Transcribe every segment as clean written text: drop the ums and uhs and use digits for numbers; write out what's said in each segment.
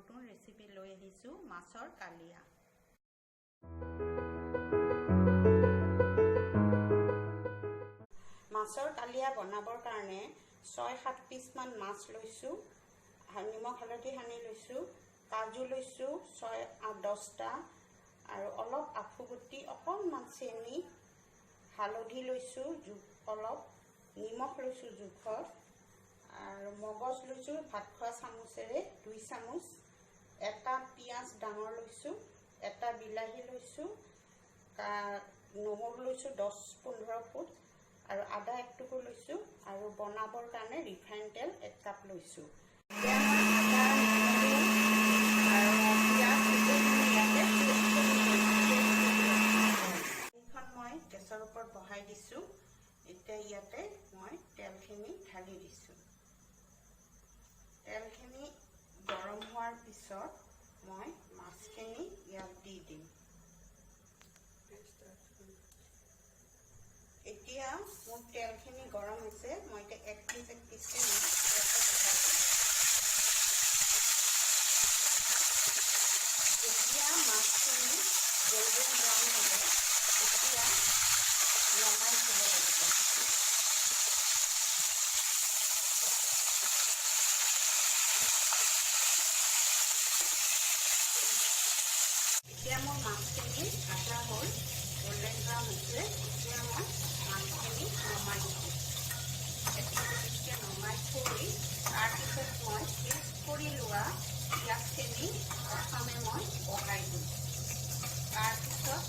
নতুন ৰেচিপি লৈ আহিছোঁ, মাছৰ কালিয়া। মাছৰ কালিয়া বনাবৰ কাৰণে 6-7 পিচমান মাছ লৈছোঁ, নিমখ হালধি সানি লৈছোঁ, কাজু লৈছোঁ 6-8-10টা, আৰু অলপ আফুগুটি, অকণমান চেনি, হালধি লৈছোঁ অলপ, নিমখ লৈছোঁ জোখত, আৰু মগজ লৈছোঁ ভাত খোৱা চামুচেৰে 2 চামুচ, এটা পিঁয়াজ ডাঙৰ লৈছোঁ, এটা বিলাহী লৈছোঁ, নহৰু লৈছোঁ 10-15 ফুট, আৰু আদা 1 টুকুৰ লৈছোঁ, আৰু বনাবৰ কাৰণে ৰিফাইন তেল 1 কাপ লৈছোঁ। এইখন মই গেছৰ ওপৰত বহাই দিছোঁ। এতিয়া ইয়াতে মই তেলখিনি ঢালি দিছোঁ। তেলখিনি গৰম হোৱাৰ পিছত মই মাছখিনি ইয়াত দি দিম। এতিয়া মোৰ তেলখিনি গৰম হৈছে, মই এতিয়া এক পিচ এক পিচকৈ মাছ ইয়াতে উঠাই দিম। যেতিয়া মাছখিনি গল্ডেন ব্ৰাউন হ'ব তেতিয়া নমাই থ'ব লাগিব। এতিয়া মোৰ মাছখিনি ভাজা হ'ল, গল্ডেন ব্ৰাউন হৈছে। এতিয়া মই মাছখিনি নমাই থওঁ। এক পিচকৈ নমাই থৈ তাৰপিছত মই পেষ্ট কৰি লোৱা পিঁয়াজখিনি প্ৰথমে মই বহাই দিম। তাৰপিছত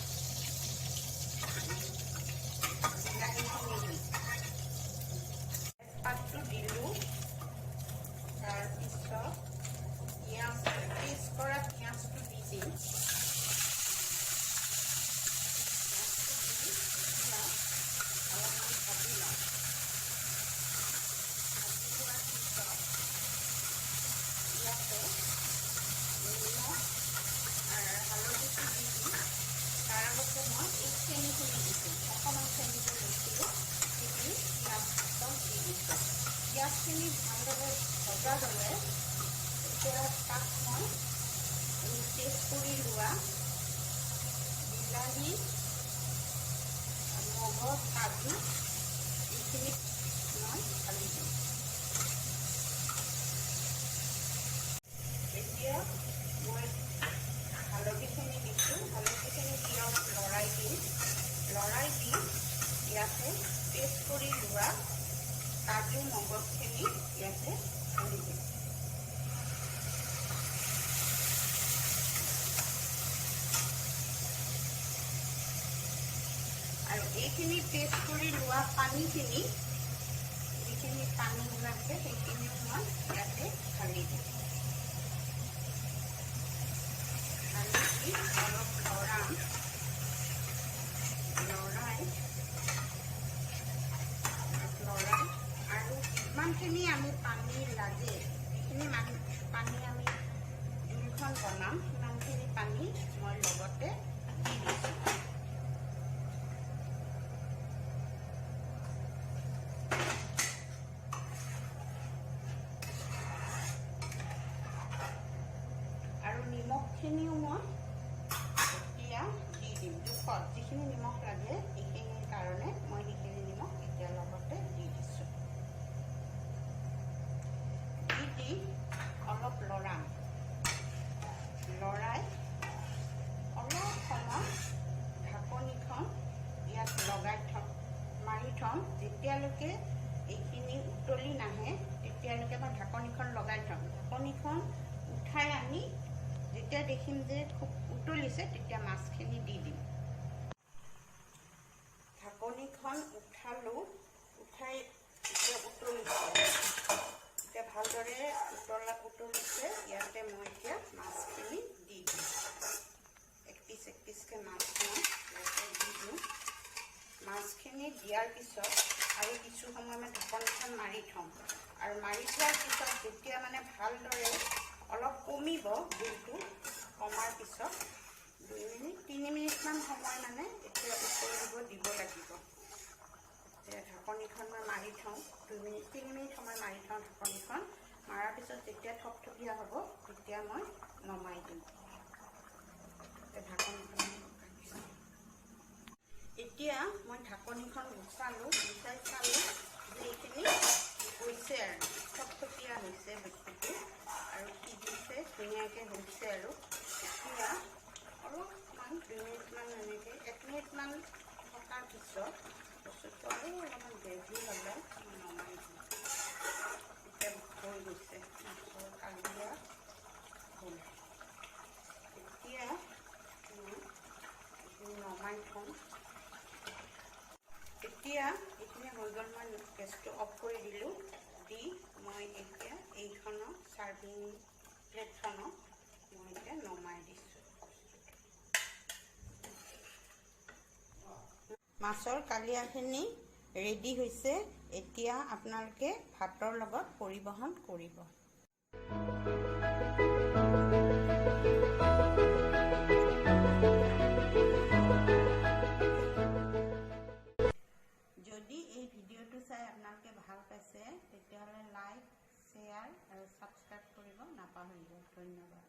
বিলাহীখিনি দিম, তেজপাতটো দিলোঁ। তাৰপিছত পিঁয়াজ, পেষ্ট কৰা পিঁয়াজটো দি দিম। পিঁয়াজটো দি এতিয়া অলপমান ভাজি লওঁ। ভাজি লোৱাৰ পিছত ইয়াতে নিমখ আৰু হালধিটো দি দিম। তাৰ আগতে মই এই চেনিখিনি দিছোঁ, অকণমান চেনিটো লৈছিলোঁ, সেইখিনি পিঁয়াজত দি দিছোঁ। পিঁয়াজখিনি ভালদৰে ভজা হ'লে এতিয়া তাত মই পেষ্ট কৰি লোৱা বিলাহী, মগজ, কাজু এইখিনি মই ঢালি দিম। এতিয়া মই হালধিখিনি দিছোঁ। হালধিখিনি দি অলপ লৰাই দিম। লৰাই দি ইয়াতে পেষ্ট কৰি লোৱা কাজু মগজখিনি ইয়াতে ঢালি দিম। আৰু এইখিনি পেষ্ট কৰি লোৱা পানীখিনি, যিখিনি পানী ওলাইছে সেইখিনিও মই ইয়াতে ঢালি দিম। ঢালি দি অলপ লৰাম, লৰাই লৰাই আৰু যিমানখিনি আমি পানী লাগে, যিখিনি পানী আমি জোলখন বনাম সিমানখিনি পানী মই লগতে দি দিছোঁ। আৰু নিমখখিনিও মই এতিয়া দি দিম জোখত, যিখিনি নিমখ লাগে সেইখিনিৰ কাৰণে মই সেইখিনি নিমখ এতিয়া লগতে দি দিছোঁ। দি দি অলপ লৰাম, লৰাই অলপ সময় ঢাকনিখন ইয়াত লগাই থ'ম, মাৰি থ'ম। যেতিয়ালৈকে এইখিনি উতলি নাহে তেতিয়ালৈকে মই ঢাকনিখন লগাই থ'ম। ঢাকনিখন উঠাই আনি যেতিয়া দেখিম যে খুব উতলিছে তেতিয়া মাছখিনি দি দিম। ঢাকনিখন উঠালোঁ, উঠাই এতিয়া উতলিছে, এতিয়া ভালদৰে উতলিছে। ইয়াতে মই এতিয়া মাছখিনি দি দিম। এক পিচ এক পিচকৈ মাছ মই ইয়াতে দি দিওঁ। মাছখিনি দিয়াৰ পিছত আৰু কিছু সময় মই ঢাকনিখন মাৰি থ'ম। আৰু মাৰি থোৱাৰ পিছত যেতিয়া মানে ভালদৰে অলপ কমিব, জুইটো কমাৰ পিছত 2 মিনিট 3 মিনিটমান সময় মানে এতিয়া উতলিব দিব লাগিব। এতিয়া ঢাকনিখন মই মাৰি থওঁ, 2 মিনিট 3 মিনিট সময় মাৰি থওঁ ঢাকনিখন। মৰাৰ পিছত যেতিয়া থপথপীয়া হ'ব তেতিয়া মই নমাই দিম। ঢাকনিখন। এতিয়া মই ঢাকনিখন গুচালোঁ, গুচাই চালোঁ যে এইখিনি হৈছে আৰু থপথপীয়া হৈছে বস্তুটো আৰু সিজিছে, ধুনীয়াকৈ হৈছে। আৰু এতিয়া অলপমান 2 মিনিটমান, এনেকৈ 1 মিনিটমান থকাৰ পিছত বস্তুটো আৰু অলপমান গ্ৰেভি হ'লে মই নমাই দিম। এতিয়া হৈ গৈছে, মাছৰ কালিয়া হ'ল। এতিয়া মই এইখিনি নমাই থ'ম। এতিয়া এইখিনি হৈ গ'ল। মই গেছটো অফ কৰি দিলোঁ। দি মই এতিয়া এইখনক, চাৰ্ভিং প্লেটখনক মই এতিয়া নমাই দিছোঁ। মাছৰ কালিয়াখিনি ৰেডি হৈছে। এতিয়া আপোনালোকে ভাতৰ লগত পৰিৱেশন কৰিব। যদি এই ভিডিঅ'টো চাই আপোনালোকে ভাল পাইছে, তেতিয়াহ'লে লাইক, শ্বেয়াৰ আৰু ছাবস্ক্ৰাইব কৰিব নাপাহৰিব। ধন্যবাদ।